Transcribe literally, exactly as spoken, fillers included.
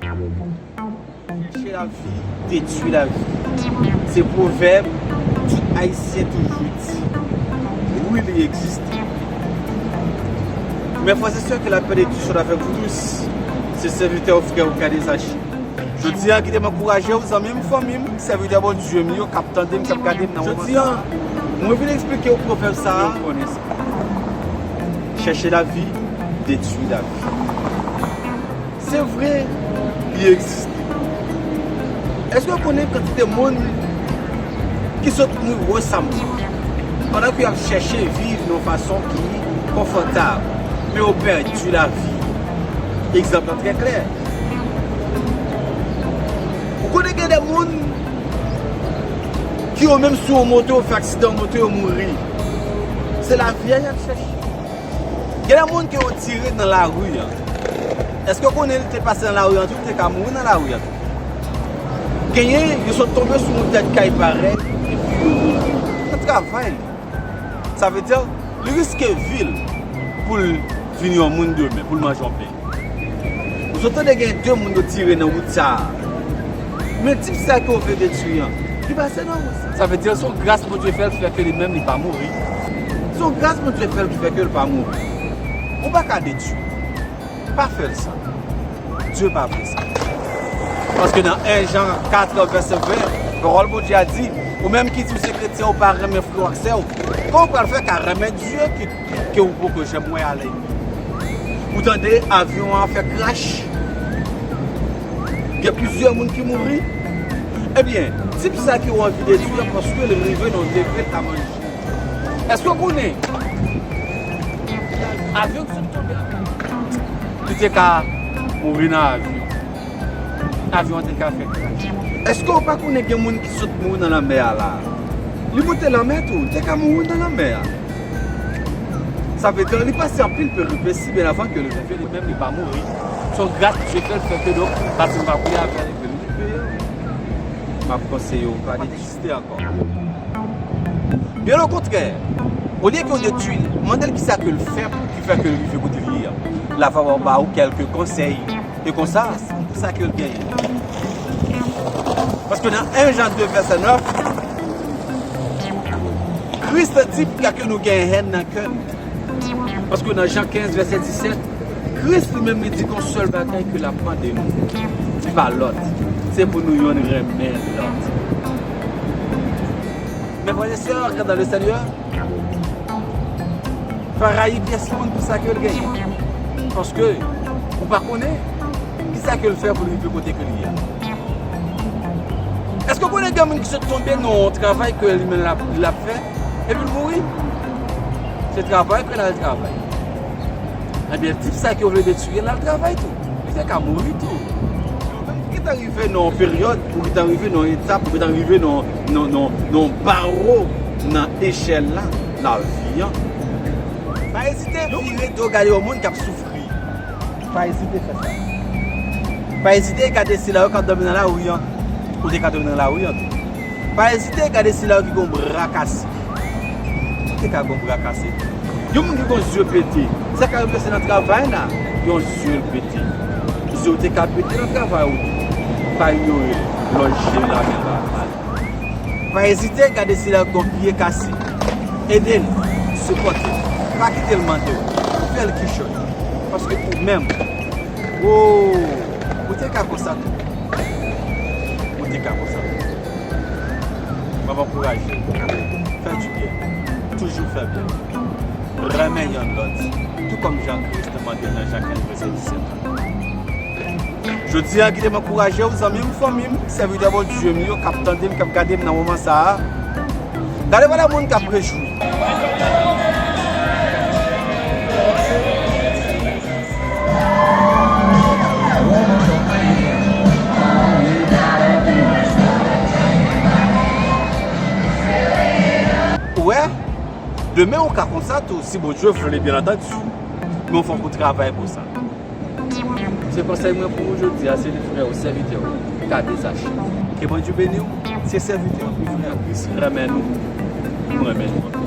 Chèche lavi, detwi lavi. Se pwovèb tout Ayisyen toujou di. Wi, li egziste. Men frè e sè, ke la pè de Dye swa avèk vous tous. Se sèvitè w, frè w, K D S H. Jodi a, kite m ankouraje w, zanmi m, fanmi m, sèvitè Bondye m yo, k ap tande m, k ap gade m nan moman sa a. Jodi a, mwen vin eksplike w pwovèb sa a. Chèche lavi, detwi lavi. Se vre, li egziste. Èske w konnen kantite moun ki sot mouri resaman, pandan ke y ap chèche viv yon fason ki konfòtab, men yo pèdi lavi? Egzanp lan trè klè. Ou konnen gen de moun ki yo menm sou yon moto, yo fè aksidan moto, yo mouri. Se lavi a y ap chèche. Gen de moun ke yo tire nan lari a. Èske w konnen li te pase nan lari a tou, li te ka mouri nan lari a tou? Genyen, yo sot tonbe sou yon tèt kay parèy, epi yo mouri nan travay li. Sa vle di, li riske vi l pou l vin yon moun demen, pou l manje yon pen. Ou sot tande gen de moun yo tire nan wout sa a. Men tip sa ke w vle detwi an, li pase nan wout sa. Sa vle di, se yon gras Bondye fè l ki fè ke li menm li pa mouri. Se yon gras Bondye fè l ki fè ke l pa mouri. Ou pa ka detwi. Pa fè l sa. Dye pa vle sa. Paske nan en Jan kat vèsè ven, pawòl Bondye a di, ou menm ki di w se kretyen, ou pa renmen frè w ak sè w, kòman w pral fè ka renmen Dye ki, ke w poko janm wè a lèy? Ou tande avyon an fè krach? Gen plizyè moun ki mouri. Ebyen, tip sa ke w anvi detwi an, paske l rive nan yon degre l pa manje. Èske w konnen avyon ki sot tonbe an, li te ka mouri nan avyon? Avyon an te ka fè krach. Èske w pa konnen gen moun ki sot mouri nan lanmè a la? Li moute lanmè tou, li te ka mouri nan lanmè a. Sa vle di, li pase anpil peripesi, byen avan ke li rive, li menm li pa mouri. Se yon gras Dye fè l, fè ke donk, bato pa koule avè l, epi li rive. M ap konseye w pa detwi. Egziste ankò. Byen okontrè, olye ke w detwi l, mande l kisa ke l fè pou ki fè ke l rive kote l ye a. L ap ba w kèlke konsèy. E konsa, se sa ke l genyen. Paske nan en Jan de vèsè nèf, Kris di pou ki sa ke nou gen hèn nan kè nou. Paske nan Jan kenz vèsè disèt, Kris li menm li di gon sèl bagay ke l ap mande nou. Li pa lòt. Se pou nou yonn renmen lòt. Mes frères et sœurs dans le Seigneur, pa rayi pyès moun pou sa ke l genyen. Paske ou pa konnen ki sa ke l fè pou l rive kote ke l ye a. Èske w konnen gen moun ki sot tonbe nan yon travay ke li menm l ap, l ap fè, epi l mouri? Se travay ke l al travay. Ebyen, tip sa ke w vle detwi an, l al travay tou. Li te ka mouri tou. Ou menm ki ta rive nan yon peryòd, ou ki ta rive nan yon etap, ou ki ta rive nan, nan, nan, nan yon bawo nan echèl la, lavi an. Pa ezite vire do gade yon moun k ap soufri. Pa ezite fè sa. Pa ezite gade sila yo k ap dòmi nan lari an. Ou te ka dòmi nan lari an tou. Pa ezite gade sila yo ki gon bra kase. Ou te ka gon bra kase. Yon moun ki gon zye pete. Sa ka rive se nan travay la, yon zye l pete. Zye w te ka pete nan travay ou tou. Pa inyore l. Lòt je l la gen pa mal. Pa ezite gade sila yo ki gon pye kase. Ede l. Sipòte l. Pa kite l mande w. Fè l kichòy. Paske ou menm, oh, ou te ka konsa tou. Ou te ka konsa tou. M ap ankouraje w. Fè dibyen. Toujou fè byen. Renmen yonn lòt. Tou kòm jan Kris te mande nan Jan kenz vèsè disèt la. Jodi a, kite m ankouraje w, zanmi m, fanmi m, sèvitè Bondye m yo, k ap tande m, k ap gade m nan moman sa a. Gade vwala moun k ap rejwi. Ou wè, demen ou ka konsa tou, si Bondye vle, byen antandi. Men fòk ou travay pou sa. Se konsèy mwen pou ou jodi a, se li frè ou, sèvitè ou, K D S H. Ke Bondye beni w, se sèvitè ou, frè Kris renmen nou, m renmen nou.